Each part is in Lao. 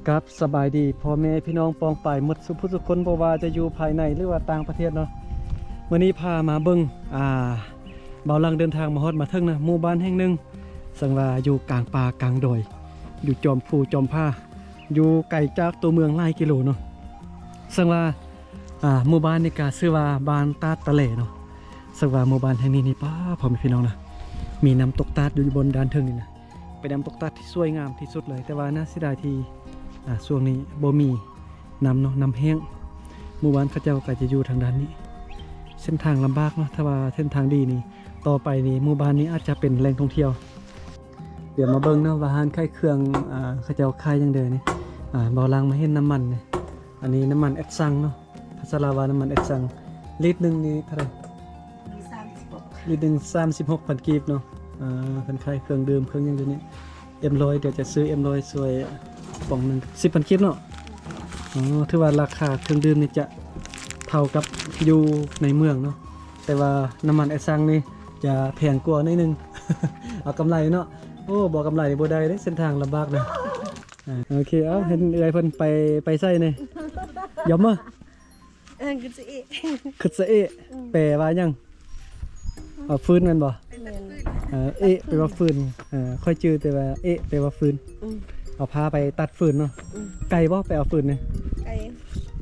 ກັບສະບາຍດີພໍ່ແມ່ພີ່ນ້ອງປ້ອງປາຍໝົດສູ່ຜູ້ສູ່ຄົນ ບໍ່ວ່າຈະຢູ່ພາຍໃນ ຫຼືວ່າຕ່າງປະເທດເນາະ. ມື້ນີ້ພາມາເບິ່ງ ອ່າ ເບົາຫຼັງເດີນທາງມາຮອດມາເຖິງນະ ໝູ່ບ້ານແຫ່ງໜຶ່ງ ເຊິ່ງວ່າຢູ່ກາງປ່າກາງດອຍ ຢູ່ຈອມພູຈອມຜາ ຢູ່ໄກຈາກຕົວເມືອງຫຼາຍກິໂລເນາະ. ເຊິ່ງວ່າ ອ່າ ໝູ່ບ້ານນີ້ກະຊື່ວ່າບ້ານຕາດຕະແຫຼເນາະ. ເຊິ່ງວ່າໝູ່ບ້ານແຫ່ງນີ້ນີ້ ປ້າ ພໍ່ແມ່ພີ່ນ້ອງນະ ມີນ້ຳຕົກຕາດຢູ່ບົນດ້ານເທິງນີ້ນະ ເປັນນ້ຳຕົກຕາດທີ່ສວຍງາມທີ່ສຸດເລີຍ. ແຕ່ວ່າໜ້າເສຍດາຍທີ່ ອ່າ ຊ່ວງນີ້ບໍ່ມີນ້ຳເນາະ ນ້ຳແຫ້ງ. ໝູ່ບ້ານເຂົາເຈົ້າກະຈະຢູ່ທາງດ້ານນີ້. ເສັ້ນທາງລຳບາກເນາະ ຖ້າວ່າເສັ້ນທາງດີນີ້ ຕໍ່ໄປນີ້ໝູ່ບ້ານນີ້ອາດຈະເປັນແຫຼ່ງທ່ອງທ່ຽວ. ດຽວມາເບິ່ງເນາະວ່າຮ້ານຂາຍເຄື່ອງ ອ່າ ເຂົາເຈົ້າຂາຍຫຍັງແດ່ນີ້. ອ່າ ເບົາຫຼັງມາເຫັນນ້ຳມັນນີ້ ອັນນີ້ນ້ຳມັນແອັດຊັງເນາະ ພາສາລາວວ່ານ້ຳມັນແອັດຊັງ. ລິດໜຶ່ງນີ້ເທົ່າໃດ? ສາມສິບຫົກ ລິດໜຶ່ງສາມສິບຫົກພັນກີບເນາະ. ອ່າ ເພິ່ນຂາຍເຄື່ອງດື່ມເຄື່ອງຫຍັງຢູ່ນີ້. ເອັມຮ້ອຍ ດຽວຈະຊື້ເອັມຮ້ອຍຊ່ວຍກະປ໋ອງໜຶ່ງ ສິບພັນກີບເນາະ. ອໍ ຖືວ່າລາຄາເຄື່ອງດື່ມນີ້ຈະເທົ່າກັບຢູ່ໃນເມືອງເນາະ ແຕ່ວ່ານ້ຳມັນແອັດຊັງນີ້ຈະແພງກວ່າໜ້ອຍໜຶ່ງ. ເອົາກຳໄລເນາະ. ໂອ້ ບໍ່ກຳໄລນີ້ບໍ່ໄດ້ເດ້ ເສັ້ນທາງລຳບາກນະ. ອ່າ ໂອເຄ ເອົາ ເຫັນເອື້ອຍເພິ່ນໄປ ໄປໃສນີ້? ຢອມບໍ່? ເອີ ຄືຊິເອະ ຄືຊິເອະ ອືມ ແປວ່າຫຍັງ? ເອົາຟືນແມ່ນບໍ່? ແມ່ນ ເອີ ເອະແປວ່າຟືນ. ເອີ ຂ້ອຍຈື່ແຕ່ວ່າເອະແປວ່າຟືນ. ອືມ ເອົາພາໄປຕັດຟືນເນາະ. ອືມ ໄກບໍ່ໄປເອົາຟືນນີ້? ໄກ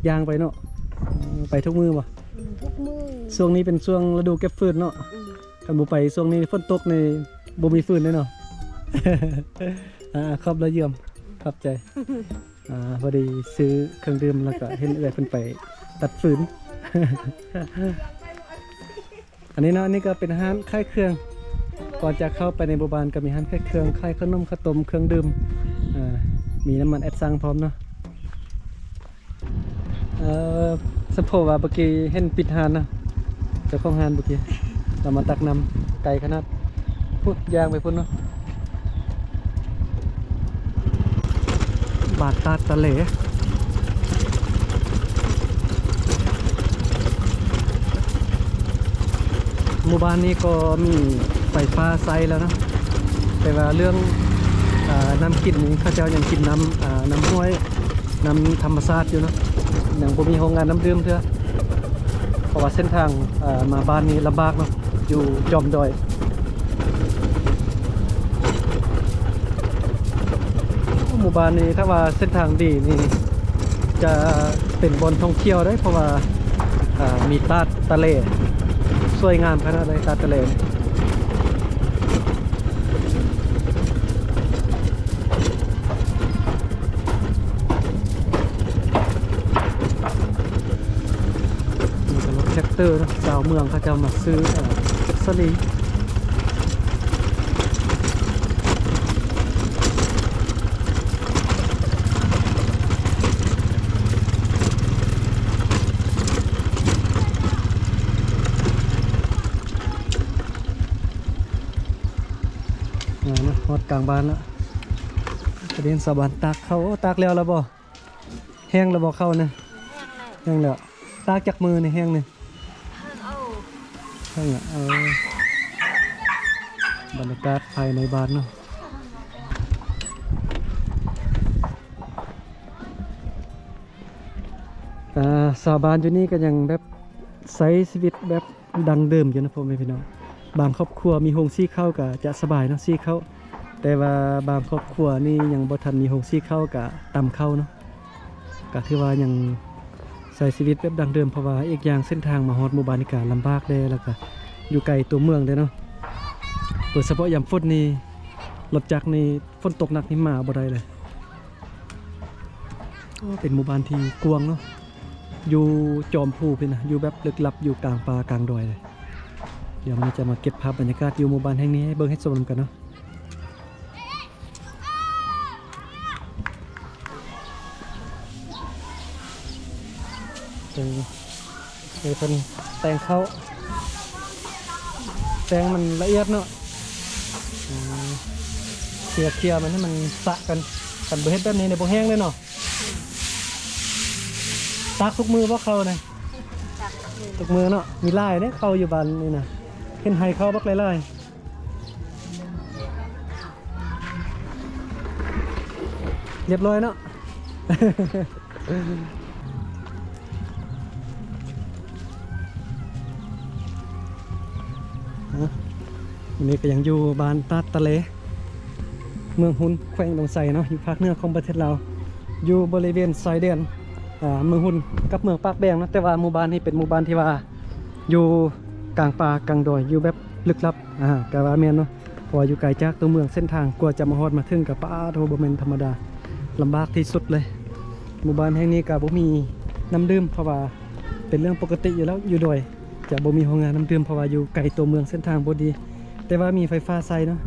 ຍ່າງໄປເນາະ. ເອີ ໄປທຸກມື້ບໍ່? ອືມ ທຸກມື້. ຊ່ວງນີ້ເປັນຊ່ວງລະດູເກັບຟືນເນາະ. ອືມ ຄັນບໍ່ໄປຊ່ວງນີ້ ຝົນຕົກນີ້ບໍ່ມີຟືນເດ້ເນາະ. ອ່າ ຂອບລະຢ້ຽມ ຂອບໃຈ. ອ່າ ພໍດີຊື້ເຄື່ອງດື່ມ ແລ້ວກະເຫັນເອື້ອຍເພິ່ນໄປຕັດຟືນ. ອັນນີ້ເນາະ ອັນນີ້ກະເປັນຮ້ານຂາຍເຄື່ອງ. ກ່ອນຈະເຂົ້າໄປໃນໝູ່ບ້ານກະມີຮ້ານຂາຍເຄື່ອງ ຂາຍຂະໜົມ ເຂົ້າຕົ້ມ ເຄື່ອງດື່ມ. ອ່າ ມີນ້ຳມັນແອັດຊັງພ້ອມເນາະ. ເອີ ສະໂພວ່າເມື່ອກີ້ເຫັນປິດຮ້ານນະ ເຈົ້າຂອງຮ້ານເມື່ອກີ້ ລາວມາຕັກນ້ຳໄກຂະໜາດ ພຸ້ນ ຍ່າງໄປພຸ້ນເນາະ. ບ້ານຕາດຕະເຫຼ ໝູ່ບ້ານນີ້ກໍມີໄຟຟ້າໃຊ້ແລ້ວນະ ແຕ່ວ່າເລື່ອງ ອາ ນ້ຳກິນນີ້ ເຂົາເຈົ້າຍັງກິນນ້ຳ ອາ ນ້ຳຫ້ວຍ ນ້ຳທຳມະຊາດຢູ່ເນາະ ຍັງບໍ່ມີໂຮງງານນ້ຳດື່ມເທື່ອ ເພາະວ່າເສັ້ນທາງ ເອີ ມາບ້ານນີ້ລຳບາກເນາະ ຢູ່ຈອມດອຍ. ໝູ່ບ້ານນີ້ ຖ້າວ່າເສັ້ນທາງດີນີ້ ຈະເປັນບ່ອນທ່ອງທ່ຽວເດ້ ເພາະວ່າ ເອີ ມີຕາດຕະເຫຼ ສວຍງາມຂະໜາດໃດ ຕາດຕະເຫຼ. ນີ້ກະລົດແທຣັກເຕີເນາະ ຊາວເມືອງເຂົາເຈົ້າມາຊື້ ເອີ ເກັບສາລີ. ອ່າ ມາຮອດກາງບ້ານລະ ກະເຫັນຊາວບ້ານຕາກເຂົ້າ. ໂອ້ ຕາກແລ້ວລະບໍ່? ແຫ້ງລະບໍ່ເຂົ້ານະ? ແຫ້ງແລ້ວ ຕາກຈັກມື້ນີ້ແຫ້ງນີ້? ເພິ່ນເອົາ ເພິ່ນເອົາ ເອີ ບັນຍາກາດພາຍໃນບ້ານເນາະ. ອ່າ ຊາວບ້ານຢູ່ນີ້ກະຍັງແບບໃຊ້ຊີວິດແບບ ດັ້ງເດີມຢູ່ນະພໍ່ແມ່ພີ່ນ້ອງ. ບາງຄອບຄົວມີໂຮງສີເຂົ້າກະຈະສະບາຍເນາະ ສີເຂົ້າ ແຕ່ວ່າບາງຄອບຄົວນີ້ຍັງບໍ່ທັນມີໂຮງສີເຂົ້າ ກະຕຳເຂົ້າເນາະ ກະຖືວ່າຍັງໃຊ້ຊີວິດແບບດັ້ງເດີມ ເພາະວ່າອີກຢ່າງເສັ້ນທາງມາຮອດໝູ່ບ້ານນີ້ກະລຳບາກແດ່ ແລ້ວກະຢູ່ໄກຕົວເມືອງແດ່ເນາະ. ໂດຍສະເພາະຍາມຝົນນີ້ ລົດຈັກນີ້ ຝົນຕົກໜັກນີ້ມາບໍ່ໄດ້ເລີຍ. ໂອ້ ເປັນໝູ່ບ້ານທີ່ກວ້າງເນາະ ຢູ່ຈອມພູພຸ້ນນະ ຢູ່ແບບລຶກລັບ ຢູ່ກາງປ່າກາງດອຍເລີຍ. ດຽວມື້ນີ້ຈະມາເກັບພາບບັນຍາກາດຢູ່ໝູ່ບ້ານແຫ່ງນີ້ໃຫ້ເບິ່ງໃຫ້ຊົມນຳກັນເນາະ. ເອີ ນີ້ເພິ່ນແຕ່ງເຂົ້າ ແຕ່ງມັນລະອຽດເນາະ. ອືມ ເຄຍ ເຄຍມັນໃຫ້ມັນປະກັນ ຄັນບໍ່ເຮັດແບບນີ້ນີ້ບໍ່ແຫ້ງເລີຍເນາະ. ຕາກທຸກມື້ບໍ່ເຂົ້ານີ້? ຕາກທຸກມື້ ທຸກມື້ເນາະ. ມີຫຼາຍເດ້ເຂົ້າຢູ່ບ້ານນີ້ນະ ເຫັນໄຮ່ເຂົ້າບັກຫຼາຍໆ. ລຽບຮ້ອຍເນາະ. ມື້ນີ້ກໍຍັງຢູ່ບ້ານຕາດຕະເລ ເມືອງຮຸນ ແຂວງອຸດົມໄຊເນາະ ຢູ່ພາກເໜືອຂອງປະເທດລາວ ຢູ່ບໍລິເວນຊາຍແດນ ອ່າ ເມືອງຮຸນກັບເມືອງປາກແບງເນາະ. ແຕ່ວ່າໝູ່ບ້ານນີ້ເປັນໝູ່ບ້ານທີ່ວ່າຢູ່ກາງປ່າກາງດອຍ ຢູ່ແບບລຶກລັບ ອ່າ ກະວ່າແມ່ນເນາະ ເພາະວ່າຢູ່ໄກຈາກຕົວເມືອງ ເສັ້ນທາງກວ່າຈະມາຮອດມາເຖິງກະ ປາດໂທ້ ບໍ່ແມ່ນທຳມະດາ ລຳບາກທີ່ສຸດເລີຍ. ໝູ່ບ້ານແຫ່ງນີ້ກະບໍ່ມີນ້ຳດື່ມ ເພາະວ່າເປັນເລື່ອງປົກກະຕິຢູ່ແລ້ວ ຢູ່ດອຍຈະບໍ່ມີໂຮງງານນ້ຳດື່ມ ເພາະວ່າຢູ່ໄກຕົວເມືອງ ເສັ້ນທາງບໍ່ດີ ແຕ່ວ່າມີໄຟຟ້າໃຊ້ເນາະ.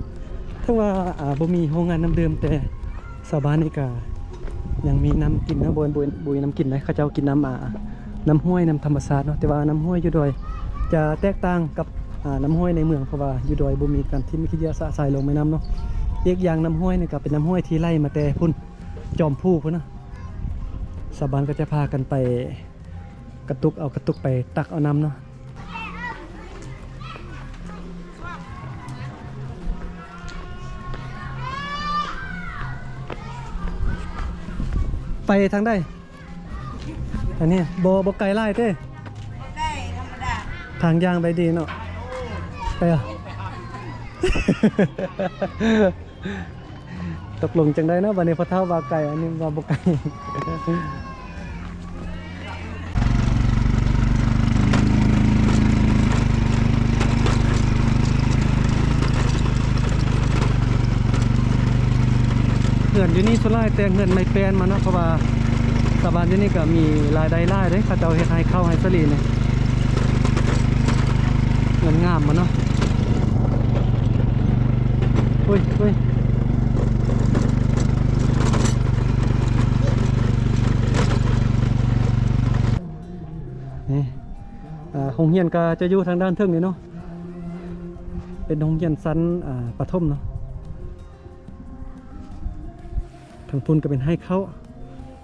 ເຖິງວ່າ ອ່າ ບໍ່ມີໂຮງງານນ້ຳດື່ມ ແຕ່ຊາວບ້ານນີ້ກະຍັງມີນ້ຳກິນເນາະ ບໍ່ ບໍ່ ບໍ່ມີນ້ຳກິນໃດ ເຂົາເຈົ້າກິນນ້ຳ ອ່າ ນ້ຳຫ້ວຍ ນ້ຳທຳມະຊາດເນາະ. ແຕ່ວ່ານ້ຳຫ້ວຍຢູ່ດອຍຈະແຕກຕ່າງກັບ ອ່າ ນ້ຳຫ້ວຍໃນເມືອງ ເພາະວ່າຢູ່ດອຍບໍ່ມີການຖິ້ມຂີ້ເຫຍື້ອຊະຊາຍລົງແມ່ນ້ຳເນາະ. ອີກຢ່າງນ້ຳຫ້ວຍນີ້ກໍເປັນນ້ຳຫ້ວຍທີ່ໄຫຼມາແຕ່ພຸ້ນ ຈອມພູພຸ້ນເນາະ. ຊາວບ້ານກໍຈະພາກັນໄປກະຕຸກ ເອົາກະຕຸກໄປຕັກເອົານ້ຳເນາະ. ໄປທາງໃດ? ອັນນີ້ບໍ່ ບໍ່ໄກຫຼາຍເດ້. ບໍ່ໄກ ທຳມະດາ. ທາງຍ່າງໄດ້ດີເນາະ. ໄປເອົາ. ຕົກລົງຈັ່ງໃດເນາະ ບັດນີ້ພໍ່ເຖົ້າວ່າໄກ ອັນນີ້ວ່າບໍ່ໄກ. ເຮືອນຢູ່ນີ້ສ່ວນຫຼາຍແຕ່ງເຮືອນໄມ້ແປ້ນມາເນາະ ເພາະວ່າຊາວບ້ານຢູ່ນີ້ກໍມີລາຍໄດ້ຫຼາຍເດ້ ເຂົາເຈົ້າເຮັດໄຮ່ເຂົ້າໄຮ່ສາລີນີ້ ເຮືອນງາມມາເນາະ. ໂອ້ຍ ໂອ້ຍ ນີ້ ອ່າ ໂຮງຮຽນກໍຈະຢູ່ທາງດ້ານເທິງນີ້ເນາະ ເປັນໂຮງຮຽນຊັ້ນ ອ່າ ປະຖົມເນາະ. ທາງພຸ້ນກໍເປັນໄຮ່ເຂົ້າ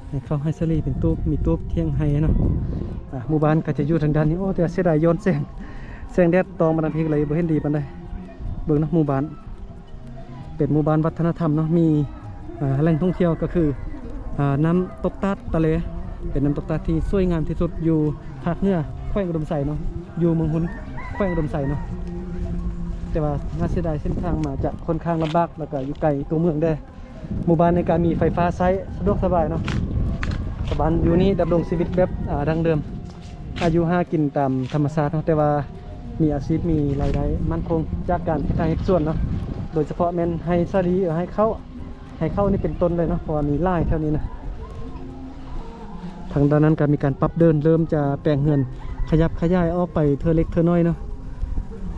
ໄຮ່ເຂົ້າໄຮ່ສາລີ ເປັນຕູບ ມີຕູບຖຽງໄຮ່ເນາະ. ອ່າ ໝູ່ບ້ານກໍຈະຢູ່ທາງດ້ານນີ້. ໂອ້ ແຕ່ເສຍດາຍຍ້ອນແສງ ແສງແດດຕອງມາທາງພີ້ກໍເລີຍບໍ່ເຫັນດີປານໃດ. ເບິ່ງເນາະ ໝູ່ບ້ານ ເປັນໝູ່ບ້ານວັດທະນະທຳເນາະ ມີ ອ່າ ແຫຼ່ງທ່ອງທ່ຽວກໍຄື ອ່າ ນ້ຳຕົກຕາດຕະເລ ເປັນນ້ຳຕົກຕາດທີ່ສວຍງາມທີ່ສຸດຢູ່ພາກເໜືອແຂວງອຸດົມໄຊເນາະ ຢູ່ເມືອງຮຸນ ແຂວງອຸດົມໄຊເນາະ. ແຕ່ວ່າໜ້າເສຍດາຍ ເສັ້ນທາງມາຈະຄ່ອນຂ້າງລຳບາກ ແລ້ວກໍຢູ່ໄກຕົວເມືອງແດ່. ໝູ່ບ້ານນີ້ກໍມີໄຟຟ້າໃຊ້ ສະດວກສະບາຍເນາະ. ຊາວບ້ານຢູ່ນີ້ດຳລົງຊີວິດແບບ ອ່າ ດັ້ງເດີມ ອາ ຢູ່ຫາກິນຕາມທຳມະຊາດເນາະ ແຕ່ວ່າມີອາຊີບ ມີລາຍໄດ້ໝັ້ນຄົງຈາກການເຮັດໄຮ່ເຮັດສວນເນາະ ໂດຍສະເພາະແມ່ນໄຮ່ສາລີ ເອີ ໄຮ່ເຂົ້າ ໄຮ່ເຂົ້ານີ້ເປັນຕົ້ນເລີຍເນາະ ເພາະວ່າມີຫຼາຍແຖວນີ້ນະ. ທາງດ້ານນັ້ນກໍມີການປັບເດີ່ນ ເລີ່ມຈະແປງເຮືອນ ຂະຫຍັບຂະຫຍາຍອອກໄປເທື່ອເລັກເທື່ອນ້ອຍເນາະ.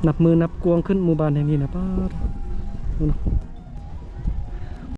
ນັບມື້ນັບກວ້າງຂຶ້ນ ໝູ່ບ້ານແຫ່ງນີ້ນະ ປາດ.